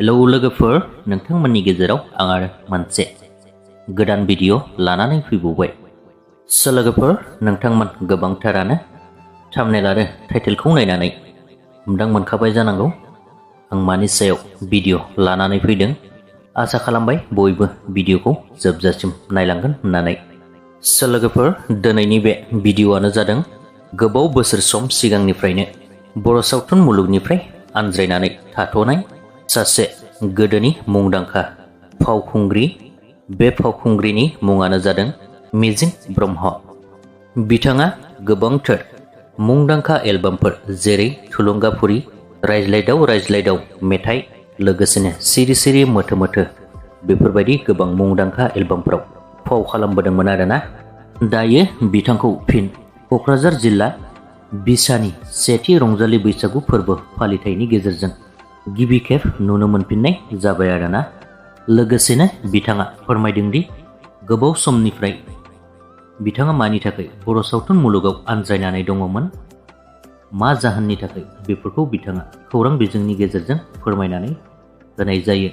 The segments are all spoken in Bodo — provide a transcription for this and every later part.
हेलौ लोगोफोर, नोंथांमोननि गेजेराव आं आरो मोनसे गोदान भिडिअ लानानै फैबावबाय। लोगोफोर, नोंथांमोन गोबांथारानो थाम्बनेल आरो टाइटेलखौ नायनानै हमदां मोनखाबाय जानांगौ आं मानि सायाव भिडिअ लानानै फैदों। आसा खालामबाय बयबो भिडिअखौ जोबजासिम नायलांगोन होननानै। लोगोफोर, दिनैनि बे भिडिअआनो जादों गोबाव बोसोर सम सिगांनिफ्रायनो बर' सावथुन मुलुगनिफ्राय आनज्रायनानै थाथ'नाय सासे गोदोनि मुंदांखा फावखुंग्रि। बे फावखुंग्रिनि मुङानो जादों mijink ब्रह्म। बिथाङा गोबांथार मुंदांखा एलबामफोर जेरै थुलुंगाफुरि, रायज्लायदाव मेथाइ, लोगोसेनो सिरि सिरि मोथो मोथो बेफोरबायदि गोबां मुंदांखा एलबामफोराव फाव खालामबोदोंमोन आरोना। दायो बिथांखौ फिन क'क्राझार जिल्ला बिसानि सेथि रंजालि बैसागु फोरबो फालिथायनि गेजेरजों गिबि खेब नुनो मोनफिननाय जाबाय आरोना। लोगोसेनो बिथाङा फोरमायदों दि गोबाव समनिफ्राय बिथाङा मानि थाखाय बर' सावथुन मुलुगाव आनज्रायनानै दङमोन, मा जाहोननि थाखाय बेफोरखौ बिथाङा खौरां बिजोंनि गेजेरजों फोरमायनानै होनाय जायो।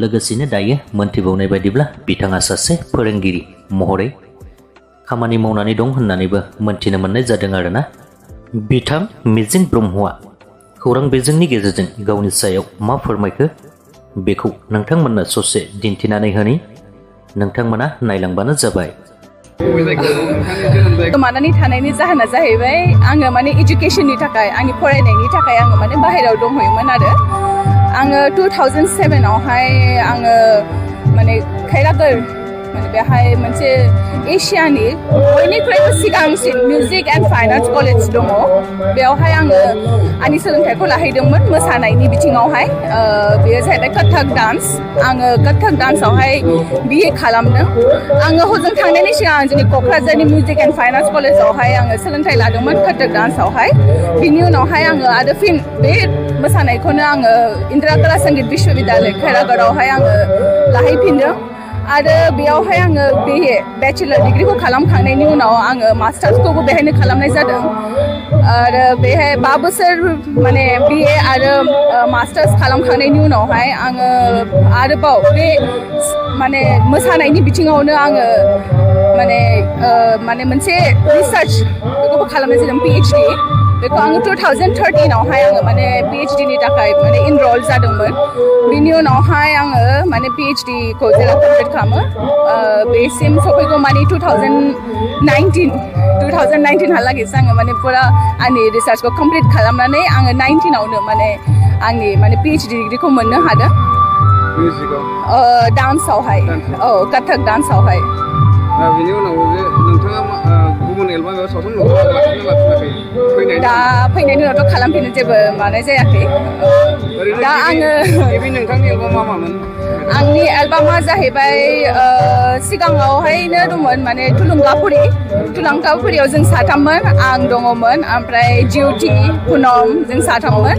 लोगोसेनो दायो मोनथिबावनाय बायदिब्ला बिथाङा सासे फोरोंगिरि महरै खामानि मावनानै दं होननानैबो मोनथिनो मोननाय जादों आरोना। बिथां mijink ब्रह्मआ खौरां बिजोंनि गेजेरजों गावनि सायाव मा फोरमायखो बेखौ नोंथांमोननो ससे दिन्थिनानै होनि, नोंथांमोना नायलांबानो जाबाय। गोमानानै थानायनि जाहोना जाहैबाय आङो इडुकेशननि थाखाय, आंनि फरायनायनि थाखाय आङो बाहेरायाव दंहैयोमोन आरो आङो 2007 आवहाय आङो खैरागोर बेहाय मोनसे एशियानि बयनिख्रुइबो सिगांसिन music and fine arts college दङ। बेयावहाय आङो आंनि सोलोंथाइखौ लाहैदोंमोन मोसानायनि बिथिङावहाय। बेयो जाहैबाय कथक डान्स। आङो कथक डान्सआवहाय BA खालामदों। आङो हजों थांनायनि सिगां जोंनि क'क्राझारनि मिउजिक एन्ड फाइन आर्ट्स कलेजावहाय आङो सोलोंथाइ लादोंमोन कथक डान्सआवहाय। बिनि उनावहाय आङो आरो फिन बे मोसानायखौनो आङो इन्दिरा कला संगीत विश्वविद्यालय खैरागोरावहाय आङो लाहैफिनदों आरो बेयावहाय आङो BA बेचेलर डिग्रीखौ खालामखांनायनि उनाव आङो मास्टार्सखौबो बेहायनो खालामनाय जादों आरो बेहाय 5 बोसोर BA आरो मास्टार्स खालामखांनायनि उनावहाय आङो आरोबाव बे मोसानायनि बिथिङावनो आङो मोनसे रिसार्च बेखौबो खालामनाय जादों, PhD। बेखौ आङो 2013 आवहाय आङो PhD नि थाखाय इनरल जादोंमोन। बिनि उनावहाय आङो PhD खौ जेला कमप्लिट खालामो बेसिम सफैगौ 2019 हालागैसो आङो फुरा आंनि रिसार्चखौ कमप्लिट खालामनानै आङो 19 आवनो आंनि PhD डिग्रीखौ मोननो हादों डान्सआवहाय। औ, कथक डान्सआवहाय। बिनि उनाव नोंथाङा गुबुन एलबामाव सावथुन लाफिनाखै? दा फैनायनि उनावथ' खालामफिननो जेबो जायाखै। दा आङो नोंथांनि एलबामा मामोन? आंनि एलबामा जाहैबाय सिगाङावहायनो दंमोन थुलुंगाफुरियाव जों साथाममोन, आं दङमोन, ओमफ्राय जिउथि, पुनम, जों साथाममोन।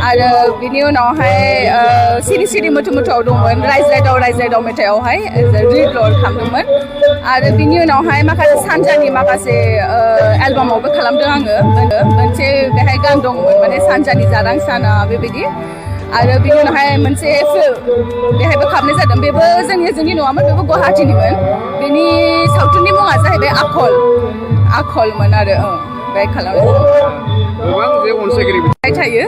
आरो बिनि उनावहाय सिरि सिरि मोथो मोथोआव दंमोन, रायज्लायदाव मेथाइआवहाय लिड रल खालामदोंमोन। आरो बिनि उनावहाय सानजानि माखासे एलबामावबो खालामदों आङो। मोनसे बेहाय गान दंमोन सानजानि जारां साना बेबायदि। आरो बिनि उनावहाय मोनसे बेहायबो खालामनाय जादों, बेबो जोंनि नङामोन, बेबो गुवाहाटीनिमोन। बेनि सावथुननि मुङा जाहैबाय आखलमोन आरो बेहाय खालामनाय जादों। गोबां जे अनसायगिरि थायो।